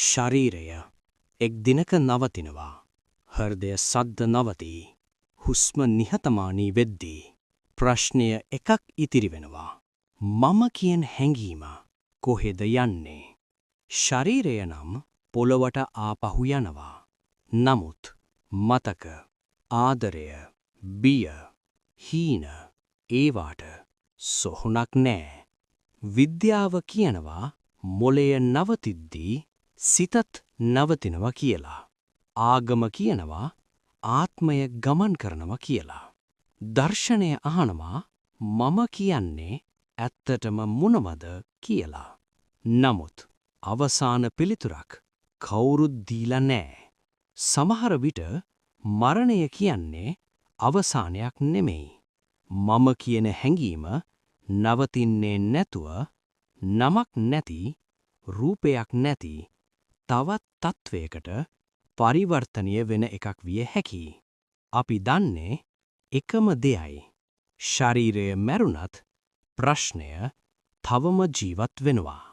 ශරීරය එක් දිනක නවතිනවා. හෘදය සද්ද නවතී. හුස්ම නිහතමානී වෙද්දී ප්‍රශ්නය එකක් ඉතිරි වෙනවා. මම කියන හැඟීම කොහෙද යන්නේ? ශරීරය නම් පොළොවට ආපහු යනවා. නමුත් මතක, ආදරය, බිය, හීන ඒවාට සොහොනක් නෑ. විද්‍යාව කියනවා මොළය නවතිද්දී සිතත් නවතිනවා කියලා. ආගම කියනවා ආත්මය ගමන් කරනවා කියලා. දර්ශනය අහනවා මම කියන්නේ ඇත්තටම මොනවද කියලා. නමුත් අවසාන පිළිතුරක් කවුරුත් දීලා නෑ. සමහර විට මරණය කියන්නේ අවසානයක් නෙමෙයි. මම කියන හැඟීම නවතින්නේ නැතුව, නමක් නැති, රූපයක් නැති තවත් තත්වයකට පරිවර්තනය වෙන එකක් විය හැකියි. අපි දන්නේ එකම දෙයයි. ශරීරය මැරුණත් ප්‍රශ්නය තවම ජීවත් වෙනවා.